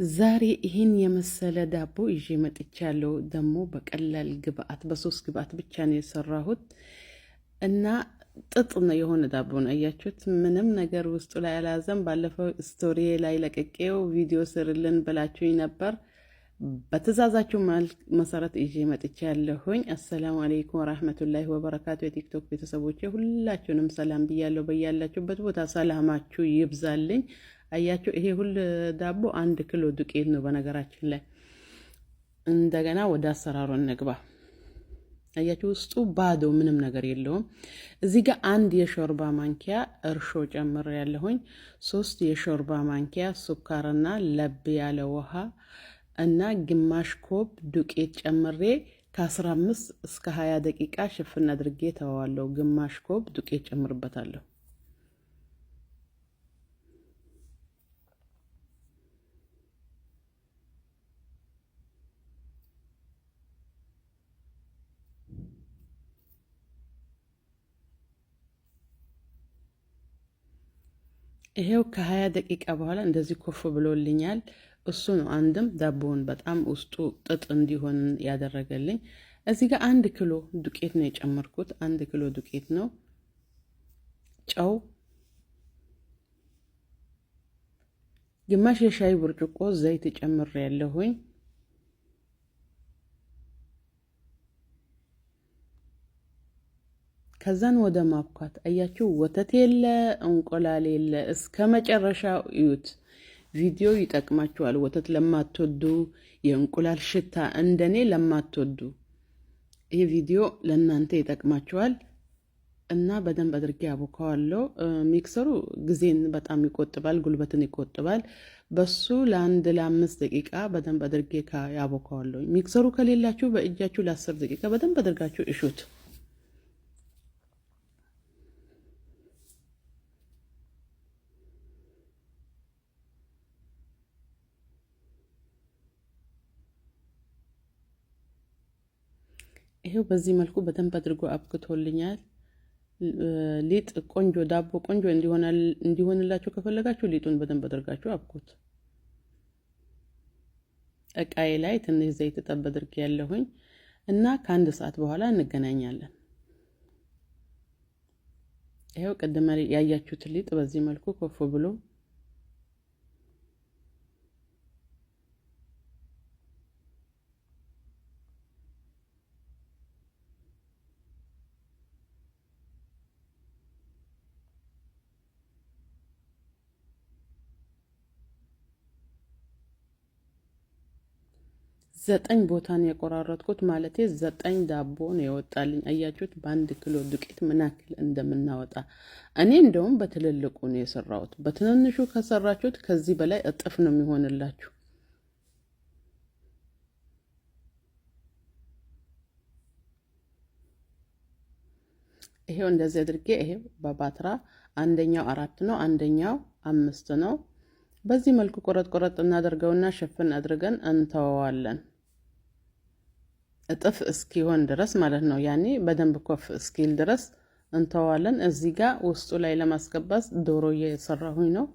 ዛሬ ይህን የመሰለ ዳቦ ይዤ መጥቻለሁ። ደግሞ በቀላል ግብአት በሶስት ግብአት ብቻ ነው የሰራሁት እና ጥጥ ነው የሆነ ዳቦ ነው። አያችሁት? ምንም ነገር ውስጡ ላይ አልያዘም። ባለፈው story ላይ ለቅቄው ቪዲዮ ስርልን ብላችሁኝ ነበር። በትዕዛዛችሁ መሰረት ይዤ መጥቻለሁኝ። السلام عليكم ورحمة الله وبركاته። የቲክቶክ ቤተሰቦቼ ሁላችሁንም ሰላም ብያለሁ። በያላችሁበት ቦታ ሰላማችሁ ይብዛልኝ። አያችሁ፣ ይሄ ሁሉ ዳቦ 1 ኪሎ ዱቄት ነው በነገራችን ላይ። እንደገና ወደ አሰራሩ እንግባ። አያችሁ፣ ውስጡ ባዶ ምንም ነገር የለውም። እዚህ ጋር አንድ የሾርባ ማንኪያ እርሾ ጨምር ያለሁኝ፣ 3 የሾርባ ማንኪያ ስኳርና ለብ ያለ ውሃ እና ግማሽ ኮብ ዱቄት ጨምሬ ከ15 እስከ 20 ደቂቃ ሽፍን አድርጌ ተዋዋለሁ። ግማሽ ኮብ ዱቄት ጨምርበታለሁ። ይሄው ከ20 ደቂቃ በኋላ እንደዚህ ኮፍ ብሎልኛል። እሱ ነው አንድም ዳቦውን በጣም ውስጡ ጥጥ እንዲሆን ያደረገልኝ። እዚህ ጋር 1 ኪሎ ዱቄት ነው የጨመርኩት። 1 ኪሎ ዱቄት ነው። ጨው፣ ግማሽ የሻይ ብርጭቆ ዘይት ጨምሬ ያለሁኝ። ከዛን ወደ ማብኳት አያችሁ፣ ወተት የለ እንቁላል የለ። እስከ መጨረሻው እዩት። ቪዲዮ ይጠቅማችኋል። ወተት ለማትወዱ፣ የእንቁላል ሽታ እንደኔ ለማትወዱ ይህ ቪዲዮ ለእናንተ ይጠቅማችኋል እና በደንብ አድርጌ አቦካዋለሁ። mixer ኡ ጊዜን በጣም ይቆጥባል፣ ጉልበትን ይቆጥባል። በሱ ለአንድ ለ5 ደቂቃ በደንብ አድርጌ ያቦካዋለሁ። mixer ኡ ከሌላችሁ በእጃችሁ ለ10 ደቂቃ በደንብ አድርጋችሁ እሹት። ይሄው በዚህ መልኩ በደንብ አድርጎ አብክቶልኛል። ሊጥ ቆንጆ ዳቦ ቆንጆ እንዲሆንላችሁ ከፈለጋችሁ ሊጡን በደንብ አድርጋችሁ አብኩት። እቃዬ ላይ ትንሽ ዘይት ጠብ አድርጌ ያለሁኝ እና ከአንድ ሰዓት በኋላ እንገናኛለን። ይኸው ቅድም ያያችሁት ሊጥ በዚህ መልኩ ኮፍ ብሎ ዘጠኝ ቦታን የቆራረጥኩት ማለቴ ዘጠኝ ዳቦ ነው የወጣልኝ። አያችሁት? በ1 ኪሎ ዱቄት ምን ያክል እንደምናወጣ። እኔ እንደውም በትልልቁ ነው የሰራሁት። በትንንሹ ከሰራችሁት ከዚህ በላይ እጥፍ ነው የሚሆንላችሁ። ይሄው እንደዚህ አድርጌ ይሄው በባትራ አንደኛው አራት ነው፣ አንደኛው አምስት ነው። በዚህ መልኩ ቆረጥ ቆረጥ እናደርገውና ሽፍን አድርገን እንተወዋለን። እጥፍ እስኪሆን ድረስ ማለት ነው። ያኔ በደንብ ኮፍ እስኪል ድረስ እንተዋለን። እዚህ ጋር ውስጡ ላይ ለማስገባት ዶሮ እየሰራሁኝ ነው።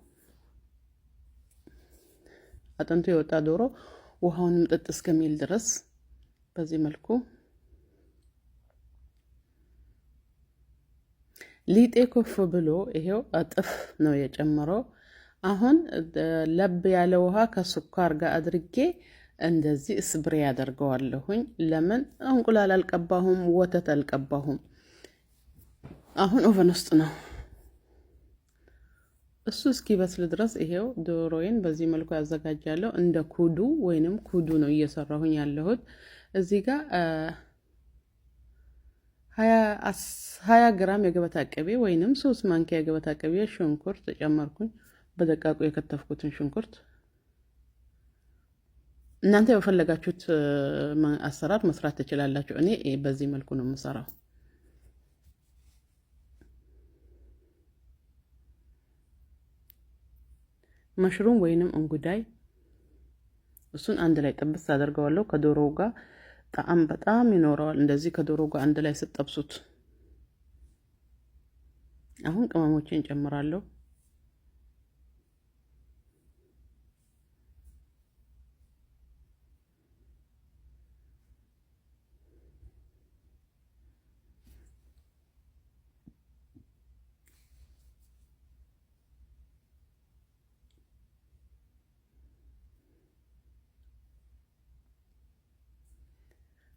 አጥንቱ የወጣ ዶሮ ውሃውን ምጥጥ እስከሚል ድረስ በዚህ መልኩ ሊጤ ኮፍ ብሎ ይሄው እጥፍ ነው የጨመረው። አሁን ለብ ያለ ውሃ ከስኳር ጋር አድርጌ እንደዚህ ስብሬ ያደርገዋለሁኝ። ለምን እንቁላል አልቀባሁም፣ ወተት አልቀባሁም። አሁን oven ውስጥ ነው እሱ እስኪበስል ድረስ ይሄው ዶሮዬን በዚህ መልኩ ያዘጋጃለሁ። እንደ ኩዱ ወይንም ኩዱ ነው እየሰራሁኝ ያለሁት። እዚህ ጋር 20 ግራም የገበታ ቅቤ ወይንም 3 ማንኪያ የገበታ ቅቤ ሽንኩርት ጨመርኩኝ። በደቃቁ የከተፍኩትን ሽንኩርት እናንተ የፈለጋችሁት አሰራር መስራት ትችላላችሁ። እኔ በዚህ መልኩ ነው የምሰራው። መሽሩም ወይንም እንጉዳይ እሱን አንድ ላይ ጥብስ አደርገዋለሁ ከዶሮው ጋር ጣዕም በጣም ይኖረዋል። እንደዚህ ከዶሮ ጋር አንድ ላይ ስጠብሱት። አሁን ቅመሞችን ጨምራለሁ።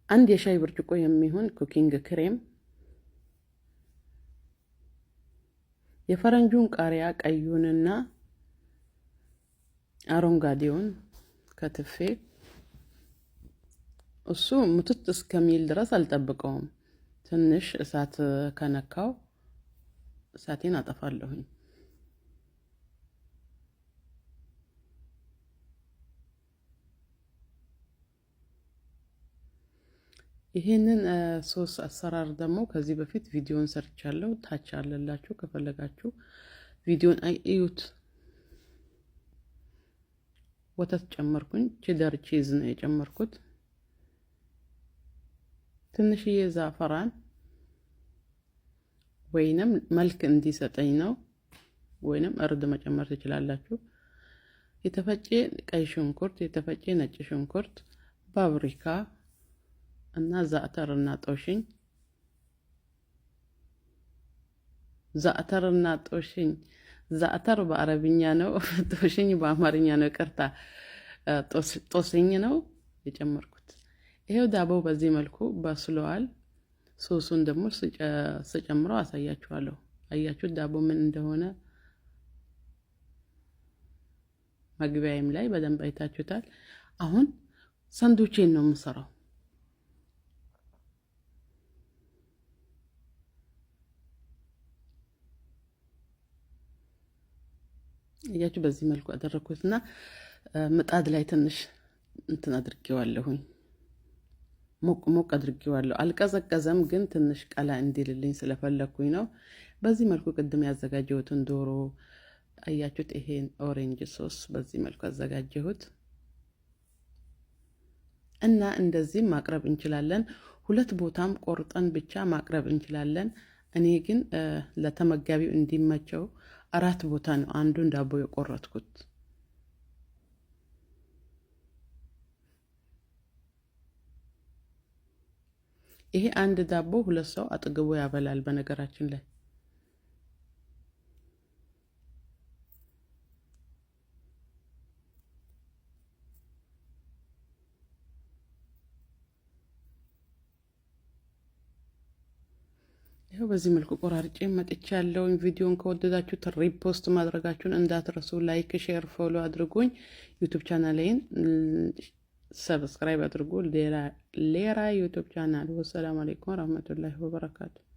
አንድ የሻይ ብርጭቆ የሚሆን cooking cream፣ የፈረንጁን ቃሪያ ቀዩንና አረንጓዴውን ከትፌ እሱ ምትት እስከሚል ድረስ አልጠብቀውም። ትንሽ እሳት ከነካው እሳቴን አጠፋለሁኝ። ይሄንን ሶስ አሰራር ደግሞ ከዚህ በፊት ቪዲዮን ሰርቻለሁ። ታች አለላችሁ ከፈለጋችሁ ቪዲዮን እዩት። ወተት ጨመርኩኝ። Cheddar cheese ነው የጨመርኩት። ትንሽዬ ዛፈራን ወይንም መልክ እንዲሰጠኝ ነው። ወይንም እርድ መጨመር ትችላላችሁ። የተፈጨ ቀይ ሽንኩርት፣ የተፈጨ ነጭ ሽንኩርት፣ ፓፕሪካ እና ዛዕተር እና ጦሽኝ ዛዕተር እና ጦሽኝ። ዛዕተር በአረብኛ ነው፣ ጦሽኝ በአማርኛ ነው። ይቅርታ፣ ጦስኝ ነው የጨመርኩት። ይሄው ዳቦው በዚህ መልኩ በስለዋል። ሶሱን ደግሞ ስጨምረው አሳያችኋለሁ። አያችሁት ዳቦ ምን እንደሆነ መግቢያዬም ላይ በደንብ አይታችሁታል። አሁን ሰንዱቼን ነው የምሰራው። እያችሁ በዚህ መልኩ አደረግኩትና ምጣድ ላይ ትንሽ እንትን አድርጌዋለሁኝ። ሞቅ ሞቅ አድርጌዋለሁ። አልቀዘቀዘም፣ ግን ትንሽ ቀላ እንዲልልኝ ስለፈለግኩኝ ነው። በዚህ መልኩ ቅድም ያዘጋጀሁትን ዶሮ አያችሁት። ይሄን orange sauce በዚህ መልኩ አዘጋጀሁት እና እንደዚህም ማቅረብ እንችላለን። ሁለት ቦታም ቆርጠን ብቻ ማቅረብ እንችላለን። እኔ ግን ለተመጋቢው እንዲመቸው አራት ቦታ ነው አንዱን ዳቦ የቆረጥኩት። ይሄ አንድ ዳቦ ሁለት ሰው አጥግቦ ያበላል። በነገራችን ላይ ይኸው በዚህ መልኩ ቆራርጬ መጥቻለሁ። ቪዲዮን ከወደዳችሁት repost ማድረጋችሁን እንዳትረሱ። Like፣ share፣ follow አድርጉኝ። YouTube ቻናሌን subscribe አድርጉ። ሌራ YouTube channel። والسلام عليكم ورحمة الله وبركاته።